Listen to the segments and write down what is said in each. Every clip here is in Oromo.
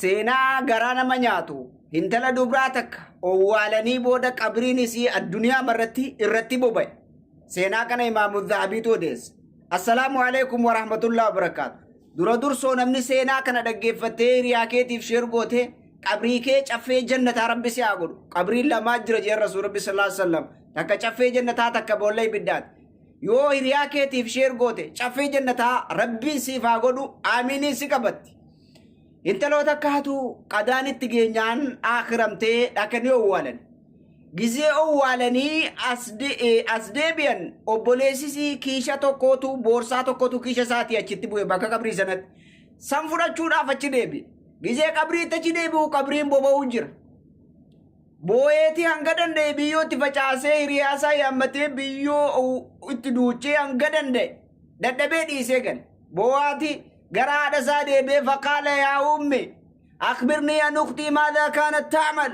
Seenaa garaa nama nyaatu hintala dubraa takka owwaalanii booda qabriin isii addunyaa irratti irratti boba'e. Seenaa kana Imaamu Zahabiitu odeesse. Assalaamu alaikum warahmatullahi wabarakaatu. Dura dursoo namni seenaa kana dhaggeeffattee hiriyaa keetiif sheer gootee qabrii kee caffee jannataa rabbi si haa godhu. Qabriin lamaa jira jeen Rasuul Rabbi sallallahu alaihi wasallam. Takka caffee jannataa takka boolla ibiddaati. Yoo hiriyaa keetiif sheer goote caffee jannataa rabbiin siif haa godhu aamiiniin si qabatti. Intaloo takkaatu qadaan itti geenyaan aakiramtee dhaqanii owwaalan. Gizee owwaalanii as deebi'an obboleessisii kiisha tokkootu boorsaa tokkotu kiisha isaatii achitti bu'e bakka qabrii sanatti. San fudhachuudhaaf achi deebi'e. Gizee qabriitti achi deebi'u qabriin boba'uu jira. Boo'eetii hanga danda'e biyyoo itti facaasee hiriyaasaa yaammatee biyyoo itti duuchee hanga danda'e dadhabee dhiisee gale. Boo'aati gara haadha isaa deebi'ee faqaala yaa ummi akbirnii an uktii maadaa kaanat ta'mal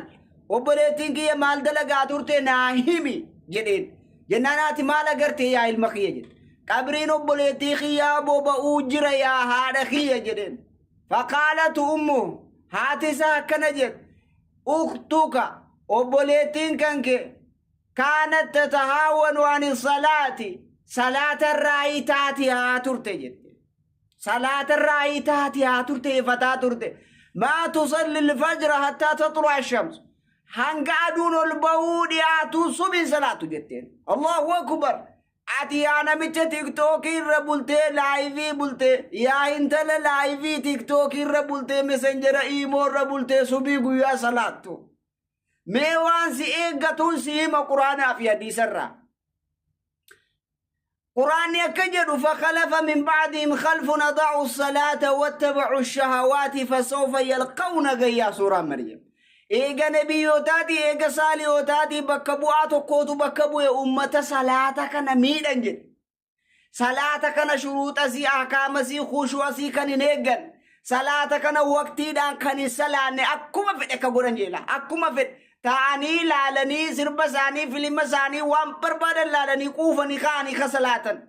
obboleettiin kiyya maal dalagaa turte naa himi jedheen. Jennaan haati maal agarte yaa ilma kiyya jedhe. Qabriin obboleettii kiyyaa boba'uu jira yaa haadha kiyya jedheen. Faqaalatu ummu haati isaa akkana jedhe. Uktuka obboleettiin kan kee kaanat tatahaawwanu ani salaati salaata irraa taati haa turte jette. Salaata irraa taati haa turte ifataa turte. Maa tusalli lfajra hattaa taxlu'a shams. Hanga aduun ol bahuu dhiyaatuu subiin salaatu jetteen. Allahu akbar. Ati yaa namicha tiktookii irra bultee laayivii bultee yaa intala laayivii tiktookii irra bultee mesenjera iimoo irra bultee subii guyyaa salaattu. Mee waan si eeggatuun si hima quraanaa fi hadiisa irraa. Quraanni akka jedhu fakhalafa min ba'dihim khalfun adaa'u salaata wattaba'u shahawaati fasawfa yalqawna gayyaa suuraa Maryam. Eega nabiyyootaatii eega saalihootaatii bakka bu'aa tokkootu bakka bu'e ummata salaata kana miidhan jedhe. Salaata kana shuruuxasii, ahkaamasii, khushu'asii kan hin eeggan. Salaata kana waqtiidhaan kan hin salaanne akkuma fedhe akka godhan jedha. Akkuma fedhe taa'anii laalanii sirba isaanii, filima isaanii waan barbaadan laalanii quufanii ka'anii ka salaatan.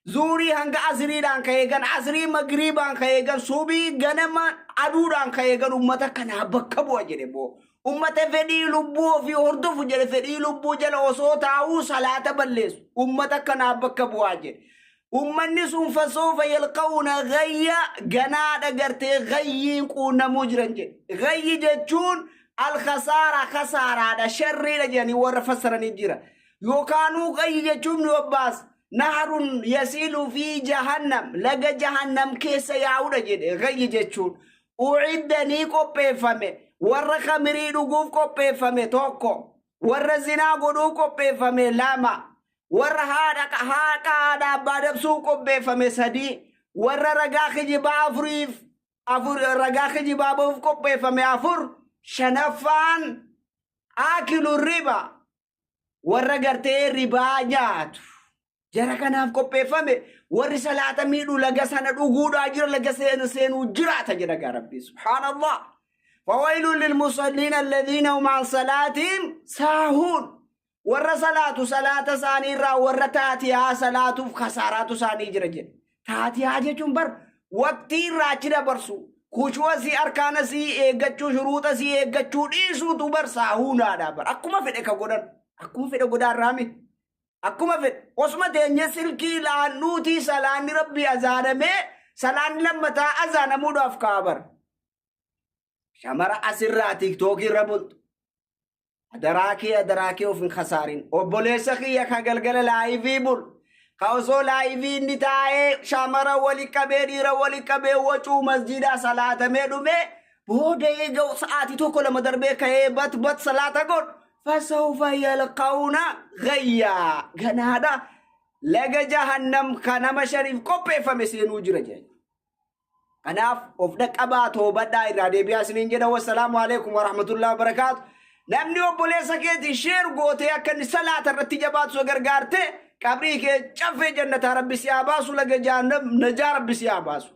Zuurii hanga asiriidhaan ka eegan, asirii magriibaan ka eegan, subii ganama aduudhaan ka eegan ummata kanaa bakka bu'a jedhe boo. Ummata fedhii lubbuu ofii hordofu jedhe fedhii lubbuu jala osoo taa'uu salaata balleessu. Ummata kanaa bakka bu'aa jedhe. Ummanni sun fasoofa yalqawna gayya ganaadha gartee gayyiin quunnamuu jiran jedhe. Gayyi jechuun alkasaara kasaaraadha sharriidha jedhanii warra fassaranii jira. Yookaanuu gayyi jechuun nu obbaas naharun yasiilu fi jahannam laga jahannam keessa yaa'udha jedhe gayyi jechuun. Ucidda ni qopheeffame warra kamirii dhuguuf qopheeffame tokko warra zinaa godhuuf qopheeffame lama warra haadha haaqa haadha abbaa dabsuuf qopheeffame sadii warra ragaa kijibaa afuriif afur ragaa kijibaa bahuuf qopheeffame afur shanaffaan aakilu riba warra gartee ribaa nyaatu jara kanaaf qopheeffame warri salaata miidhu laga sana dhuguudhaa jira laga seenu seenuu jiraata jedha gaa rabbi subhaanallah fawailun lilmusalliin alladhiina hum an salaatihim saahuun warra salaatu salaata isaanii irraa warra taatiyaa salaatuuf kasaaraatu isaanii jira jedhe Taatiyaa jechuun bar waqtii irraa achi dabarsu kushu'a sii arkaana sii eeggachuu shuruuxa sii eeggachuu dhiisuutu bar saahuunaadha bar akkuma fedhe ka godhan akkuma fedhe godhaan raami akkuma fedhe osuma teenye silkii laannuutii salaanni rabbii azaanamee salaanni lammataa azaanamuudhaaf ka'a bar shamara asirraa tiktookii irra bultu Adaraa kee adaraa kee of hin khasaarin. Obboleessa kiyya ka galgala laayivii bul. Ka osoo laayivii inni taa'ee shamara wali qabee dhiira wali qabee wacuu masjiidaa salaatamee dhumee booda eega sa'aatii tokko lama darbee ka'ee bat bat salaata godhu. Fasawfa yalqawna gayyaa ganaadha. Laga jahannam ka nama shaniif qopheeffame seenuu jira jedhe. Kanaaf of dhaqqabaa toobadhaa irraa deebi'aa isiniin jedha. Wassalaamu alaikum warahmatullahi wabarakaatu. Namni obboleessa keetii sheer gootee akka inni salaata irratti jabaatu isa gargaarte qabrii kee caffee jannataa rabbi si haa baasu laga jahannam najaa rabbi si haa baasu.